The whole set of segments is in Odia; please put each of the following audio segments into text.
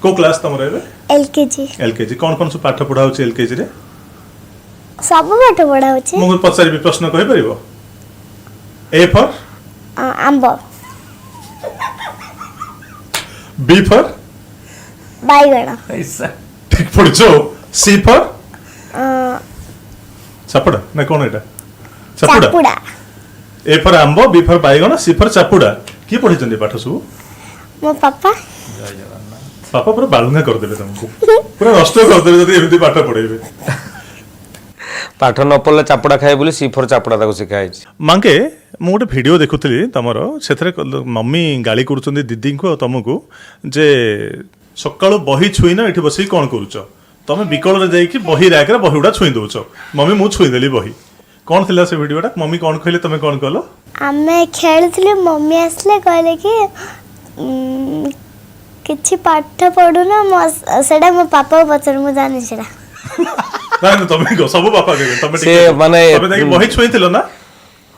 କୋଉ କ୍ଲାସ୍ ତମର ଏବେ? LKG. LKG. କ'ଣ କ'ଣ ସବୁ ପାଠ ପଢା ହଉଛି ଏଲକେଜି ରେ? ସବୁ ପାଠ ପଢା ହଉଛି। ମୁଁ ପଚାରିବି ପ୍ରଶ୍ନ, କହିପାରିବ? A for? ଆମ୍ବ। B for? ବାଇଗଣ। ଠିକ ପଢିଛ। C for? ଚାପୁଡ଼ା ନା କ'ଣ ଏଇଟା? ଚାପୁଡ଼ା। ଚାପୁଡ଼ା। ଏ ଫର୍ ଆମ୍ବ, ବି ଫର୍ ବାଇଗଣ, ସି ଫର୍ ଚାପୁଡ଼ା। କିଏ ପଢିଛନ୍ତି ଏ ପାଠ ସବୁ? ମୋ ପାପା। ବାପା ପୁରା ବାଳୁଙ୍ଗା କରିଦେବେ ତମକୁ, ପୁରା ନଷ୍ଟ କରିଦେବେ ଯଦି ଏମିତି ପାଠ ପଢେଇବେ। ପାଠ ନ ପଢିଲେ ଚାପୁଡ଼ା ଖାଏ ବୋଲି ସି ଫର୍ ଚାପୁଡ଼ା ତାକୁ ଶିଖା ହେଇଛି। ମାଙ୍କେ, ମୁଁ ଗୋଟେ ଭିଡ଼ିଓ ଦେଖୁଥିଲି ତମର, ସେଥିରେ ମମି ଗାଳି କରୁଛନ୍ତି ଦିଦିଙ୍କୁ ଆଉ ତମକୁ ଯେ ସକାଳୁ ବହି ଛୁଇଁନ, ଏଠି ବସିକି କ'ଣ କରୁଛ? ତମେ ବିକଳରେ ଯାଇକି ବହି ରାକରେ ବହି ଗୁଡ଼ା ଛୁଇଁ ଦଉଛ। ମମି, ମୁଁ ଛୁଇଁଦେଲି ବହି। କ'ଣ ଥିଲା ସେ ଭିଡ଼ିଓଟା? ମମି କ'ଣ କହିଲେ, ତମେ କ'ଣ କଲ? ଆମେ ଖେଳୁଥିଲୁ, ମମି ଆସିଲେ, କହିଲେ କି କିଛି ପାଠ ପଢୁନ। ମୋ ସେଇଟା ମୋ ପାପାକୁ ପଚାରୁ, ମୁଁ ଜାଣିନି ସେଇଟା। ନାଇଁ ନାଇଁ, ତମେ କୁହ, ସବୁ ବାପା କହିବେ। ତମେ ସେ ଟିକେ ମାନେ ତମେ ଯାଇକି ବହି ଛୁଇଁଥିଲ ନା?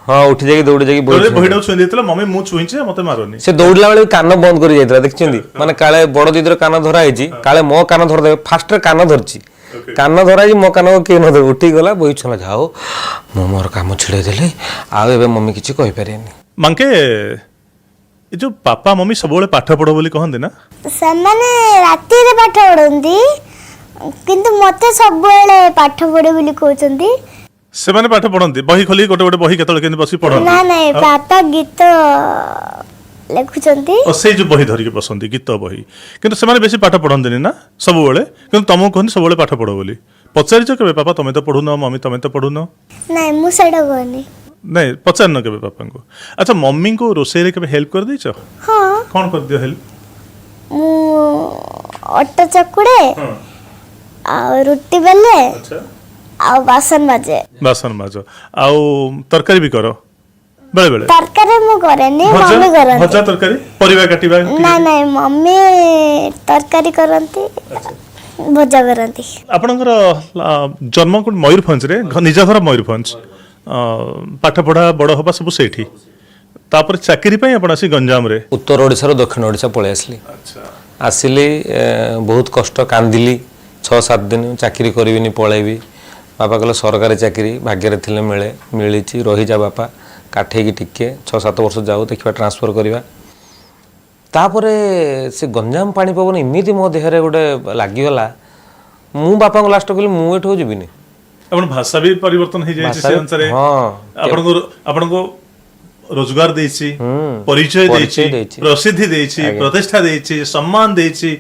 ହଁ, ଉଠି ଯାଇକି ଦୌଡ଼ି ଯାଇକି ବହି ଛୁଇଁ ବହିଟାକୁ ଛୁଇଁ ଦେଇଥିଲ, ମମି ମୁଁ ଛୁଇଁଛି, ମତେ ମାରନି। ସେ ଦୌଡ଼ିଲା ବେଳେ ବି କାନ ବନ୍ଦ କରି ଯାଇଥିଲା, ଦେଖିଛନ୍ତି? ମାନେ କାଳେ ବଡ ଦିଦିର କାନ ଧରା ହେଇଛି, କାଳେ ମୋ କାନ ଧରିଦେବେ। ଫାଷ୍ଟରେ କାନ ଧରିଛି, କାନ ଧରା ହେଇଛି, ମୋ କାନକୁ କିଏ ନ ଧରିବ। ଉଠିକି ଗଲା, ବହି ଛୁଇଁଲା। ଯାଉ, ମୁଁ ମୋର କାମ ଛିଡ଼େଇ ଦେଲି, ଆଉ ଏବେ ମମି କିଛି କହିପାରିବେନି। ମାଙ୍କେ, ଏ ଯୋଉ ବାପା ମମି ସବୁବେଳେ ପାଠ ପଢ ବୋଲି କହନ୍ତି ନା? ସେମାନେ ରାତିରେ ପାଠ ପଢନ୍ତି, କିନ୍ତୁ ମତେ ସବୁବେଳେ ପାଠ ପଢେ ବୋଲି କହୁଛନ୍ତି। ସେମାନେ ପାଠ ପଢନ୍ତି, ବହି ଖୋଲି ଗୋଟେ ଗୋଟେ ବହି କେତେବେଳେ କେମିତି ବସି ପଢନ୍ତି? ନା ନାଇଁ। ଆଉ? ବାପା ଗୀତ ଲେଖୁଛନ୍ତି। ଓ, ସେଇ ଯୋଉ ବହି ଧରିକି ବସନ୍ତି, ଗୀତ ବହି। କିନ୍ତୁ ସେମାନେ ବେଶୀ ପାଠ ପଢନ୍ତିନି ନା ସବୁବେଳେ? କିନ୍ତୁ ତମକୁ କହନ୍ତି ସବୁବେଳେ ପାଠ ପଢ ବୋଲି। ପଚାରିଛ କେବେ, ବାପା ତମେ ତ ପଢୁନ, ମମି ତମେ ତ ପଢୁନ? ନାଇଁ, ମୁଁ ସେଇଟା କହୁନି। ନାଇଁ, ପଚାରିନ କେବେ ବାପାଙ୍କୁ? ଆଚ୍ଛା, ମମିଙ୍କୁ ରୋଷେଇରେ କେବେ ହେଲ୍ପ କରିଦେଇଛ? ହଁ। କ'ଣ କରିଦିଅ ହେଲ୍ପ? ମୁଁ ଅଟା ଚକୁଡ଼େ ଆଉ ରୁଟି ବେଲେ ଆଉ ବାସନ ମାଜେ। ବାସନ ମାଜ ଆଉ ତରକାରୀ ବି କର ବେଳେ ବେଳେ? ତରକାରୀ ମୁଁ କରେନି। ଭଜା? ମମି କରନ୍ତି। ଭଜା, ତରକାରୀ, ପରିବା କାଟିବା ଟିକେ? ନା ନାଇଁ, ମମି ତରକାରୀ କରନ୍ତି, ଭଜା କରନ୍ତି। ଆପଣଙ୍କର ଜନ୍ମ କୋଉଠି? ମୟୂରଭଞ୍ଜରେ, ନିଜ ଘର ମୟୂରଭଞ୍ଜ, ପାଠପଢ଼ା, ବଡ଼ ହବା ସବୁ ସେଇଠି। ତାପରେ ଚାକିରି ପାଇଁ ଆପଣ ଆସି ଗଞ୍ଜାମରେ। ଉତ୍ତର ଓଡ଼ିଶାରୁ ଦକ୍ଷିଣ ଓଡ଼ିଶା ପଳେଇ ଆସିଲି। ଆସିଲି, ବହୁତ କଷ୍ଟ, କାନ୍ଦିଲି 6-7 ଦିନ, ଚାକିରି କରିବିନି, ପଳେଇବି। ବାପା କହିଲେ, ସରକାରୀ ଚାକିରି ଭାଗ୍ୟରେ ଥିଲେ ମିଳେ, ମିଳିଛି, ରହିଯା ବାପା, କାଠେଇକି ଟିକେ 6-7 ବର୍ଷ ଯାଉ, ଦେଖିବା ଟ୍ରାନ୍ସଫର କରିବା। ତାପରେ ସେ ଗଞ୍ଜାମ ପାଣି ପବନ ଏମିତି ମୋ ଦେହରେ ଗୋଟେ ଲାଗିଗଲା, ମୁଁ ବାପାଙ୍କୁ ଲାଷ୍ଟ କହିଲି, ମୁଁ ଏଠୁ ଯିବିନି। ଆପଣ ଭାଷା ବି ପରିବର୍ତ୍ତନ ହେଇଯାଇଛି ସେ ଅନୁସାରେ। ହଁ। ଆପଣଙ୍କୁ ରୋଜଗାର ଦେଇଛି, ପରିଚୟ ଦେଇଛି, ପରିଚୟ ଦେଇଛି। ପ୍ରସିଦ୍ଧି ଦେଇଛି, ପ୍ରତିଷ୍ଠା ଦେଇଛି, ସମ୍ମାନ ଦେଇଛି।